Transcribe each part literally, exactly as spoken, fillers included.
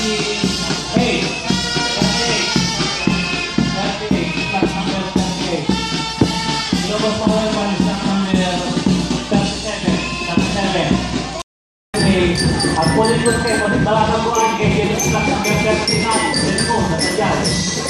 Hey! Hey! Hey! Number thirty-eight. Ilocos Power Band, number thirty-seven. Thirty-seven. At pwede po kayo, pwede talaga po ang kay Dennis Black, number thirty-nine. Pwede po, nasa dyan.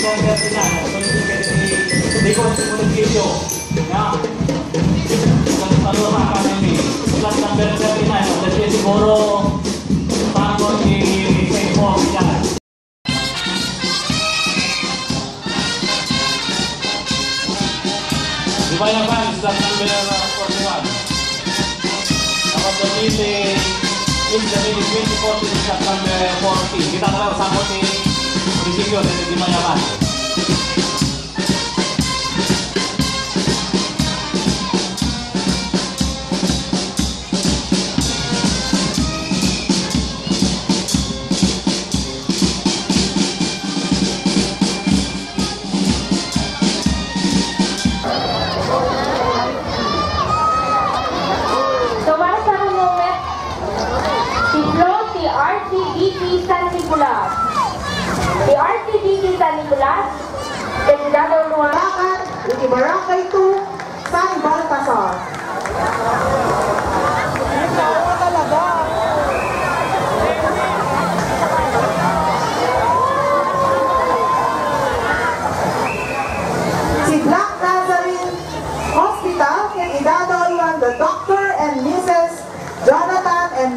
Number thirty-nine. At pwede po kayo si Deacon Simon Video. Nga. Pwede pa doon ang family. Black number thirty-nine. At pwede siguro, tango ni Saint Paul dyan. Di ba yan, fans? That's number, uh, forty-one. Tapos the meeting is the meeting twenty fourteen, that's number fourteen. Kita na lang sa akin ni munisipyo, sa Di Mayaman. Tumarsa no met ti float ti R C B P San Nicolas. Ti R C B P San Nicolas, ket dadaw nuan iti Barangay two, San Baltasar. Ti Black Nazarene Hospital ket idadaw nuan the Doctor and Missus Jonathan and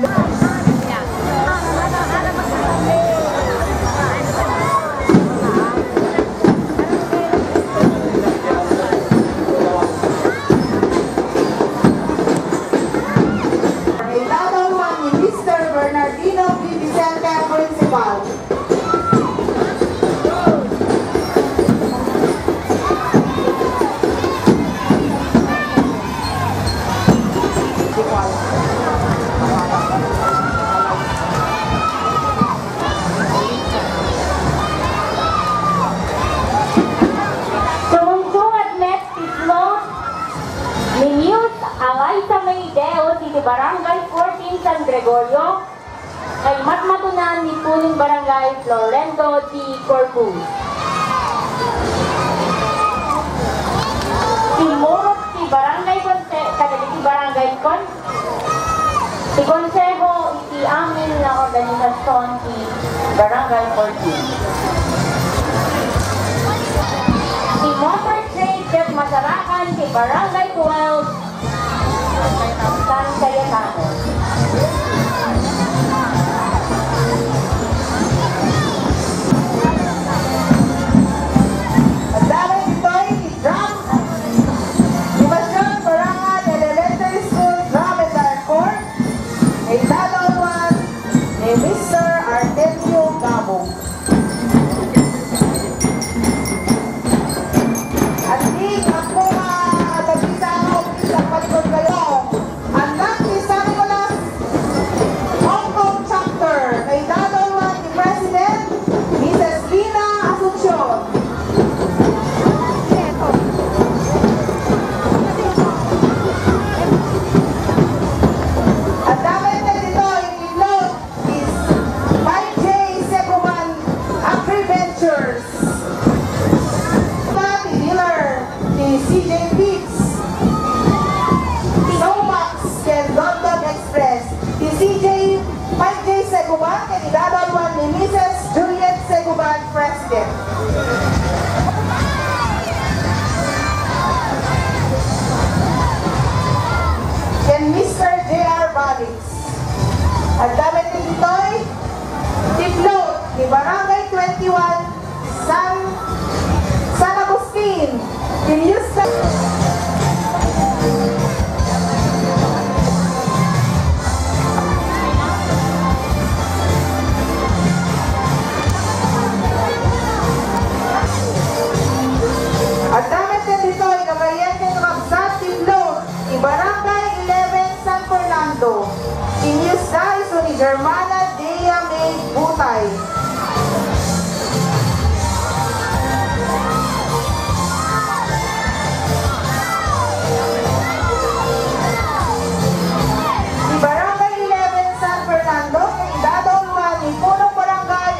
Idadaw nuan ni Mister Bernardino B. Vicente, Principal. Sumungsungat met ti float ni Muse Alaisa May Deus iti Barangay fourteen San Gregorio, kaimatmatunan ni Punong Barangay Florendo D. Corpus. Simmurot ti Barangay Konse-, kadagiti Barangay Kon-, ti Konseho iti amin nga organisasion ti Barangay fourteen. Ti Motor Trade ket Masarakan ti Barangay twelve, San Cayetano. Adda met ditoy ti drum, ti Bastion Barangay Elementary School Drum and Lyre Corps, nga idadaw nuan ni Mister Artemio Gabog. At di, ako nga, adda ti sa, sa palikod kayo. Anak ni San Nicolas Hong Kong Chapter, nga idadaw nuan ni President Missus Lina Asuncion. Adda met ditoy ti float is five J Seguban Agri-Ventures. Ti dealer ti C J Feeds, Somax, ken Dondon Express. Ti C J, five J Seguban, ket idadaw nuan ni Missus Juliet Seguban, President. Ken Mister J R Balik. Adda met ditoy ti float ti Barangay twenty-one, San, San Agustin, ti Miusta. Adda met ditoy, kagayan ken kabsat, ti float ti Barangay eleven San Fernando, ti Miusta isu ni Germana Dea May Butay. Ti Barangay eleven San Fernando, ket idadaw nuan ni Punong Barangay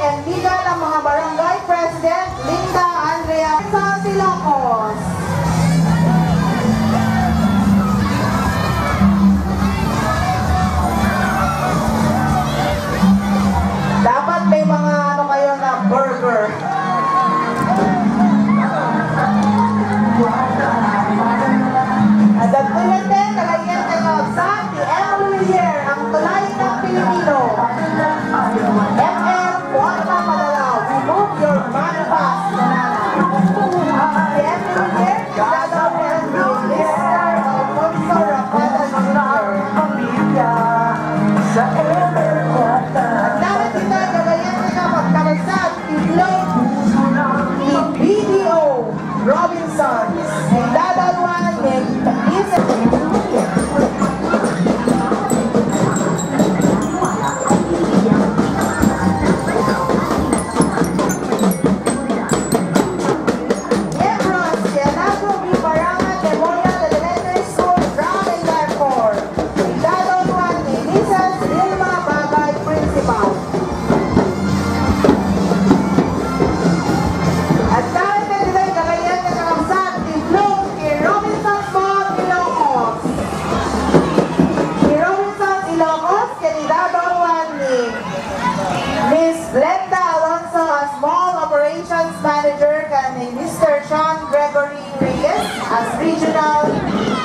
General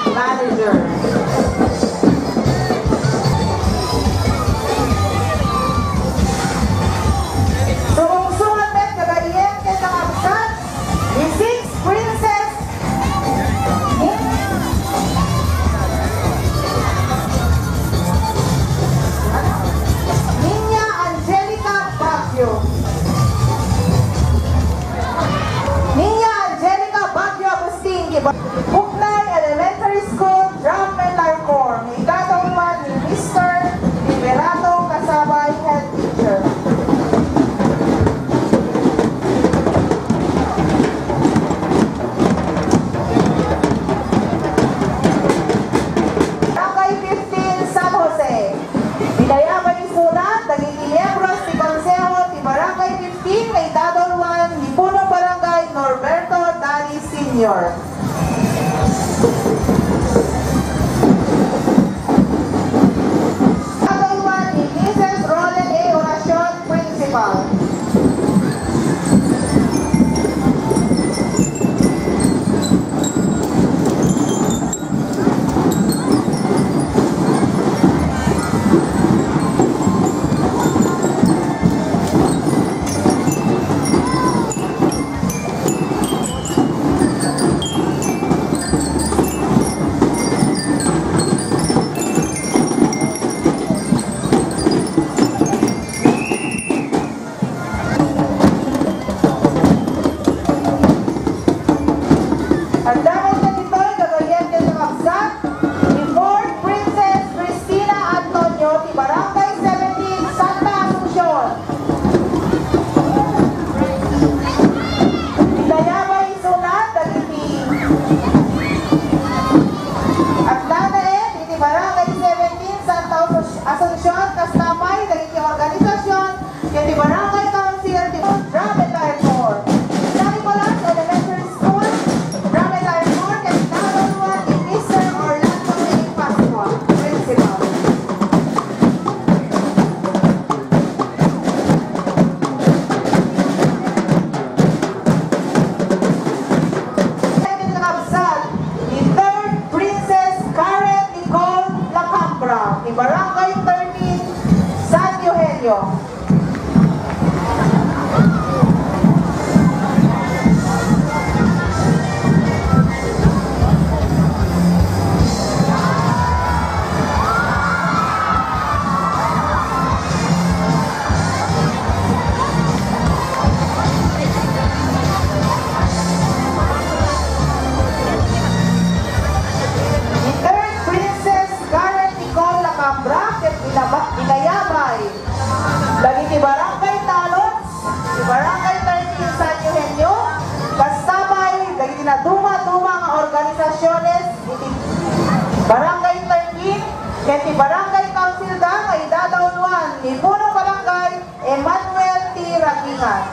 Manager. Sumungsungan met kadaydiay ket nakabsat ni Six Princess Ni-, Niña Angelica Baguio. Niña Angelica Baguio Agustin, di Ba-, Buknay Elementary School, Drum and Lyre Corps. Idadauluan ni Mister Liberato Kasabay, Head Teacher. Barangay fifteen, San Jose. Inayabay isuna dagiti miyembros ti Konseho ti Barangay fifteen nga idadauluan ni Punong Barangay Norberto Dali Senior. Idadauluan ni Missus Roland A. Oracion, Principal. Adda met dagitoy gagayyem ken kakabsat ni Fourth Princess Cristina Antonio ti Barangay seventeen, Santa Asuncion. Idayabay isuna dagiti addanaet iti Barangay seventeen, Santa Asun-, Asuncion, kasta pay dagiti organisasion ken ti Barangay Council ti Drum and Lyre Corps. San Nicolas Elementary School, Drum and Lyre Corps, ken idadauluan ni Mister Orlando A. Pascua, Principal. Ken kakabsat ni Third Princess Karen Nicole Lacambra, ti Barangay thirteen, San Eugenio. Ni Third Princess Karen Nicole Lacambra ket inaba-, inayabay dagiti Barangay Talods, ti Barangay thirteen San Eugenio, kasta pay dagiti naduma-duma nga organisasiones iti Barangay thirteen ken ti Barangay Council da nga idadauluan ni Punong Barangay Emmanuel T. Ragingan.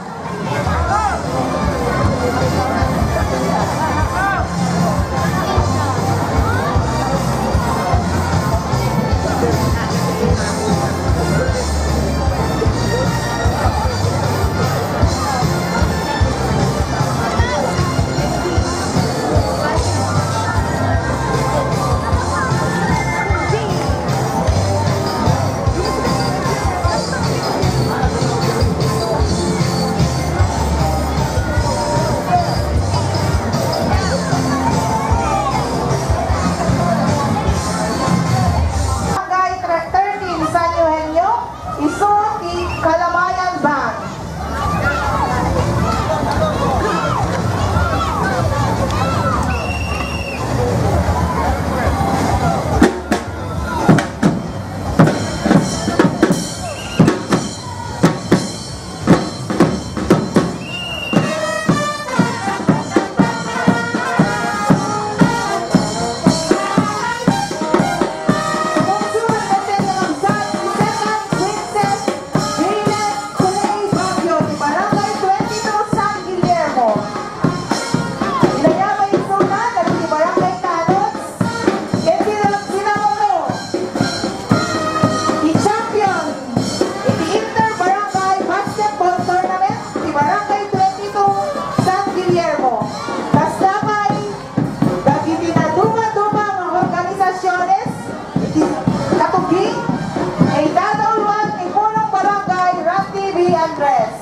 Andres,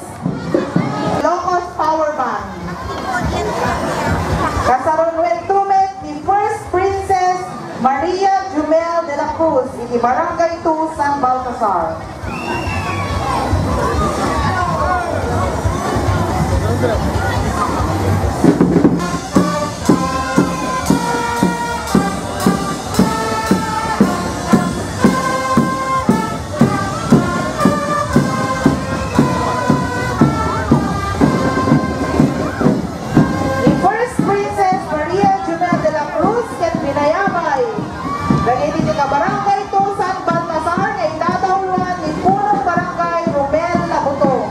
Ilocos Power Band. Kasarunuen to met ni First Princess Maria Jumel de la Cruz iti Barangay two San Baltasar. Ni First Princess Maria Jumel de la Cruz ket binayabay dagiti taga-Barangay two San Baltasar nga idadawanan ni Punong Barangay Romel Labutong.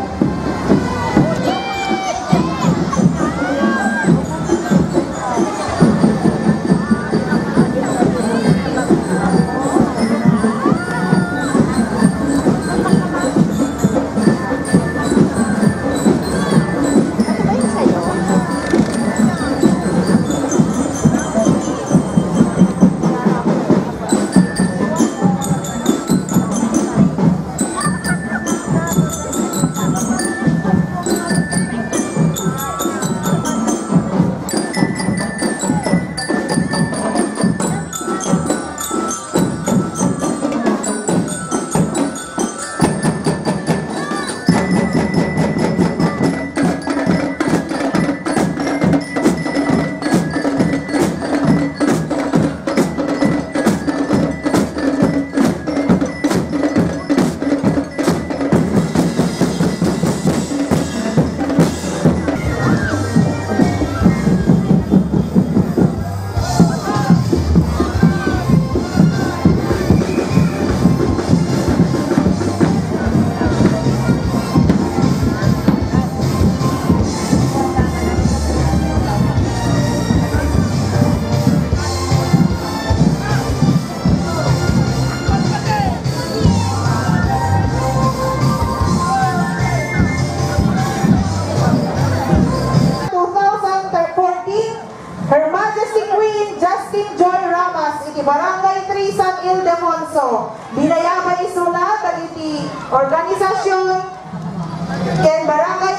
Two thousand fourteen, Her Majesty Queen Justine Joy Ramas iti Barangay three San Ildefonso. Binayabay isuna dagiti organisasyon ken barangay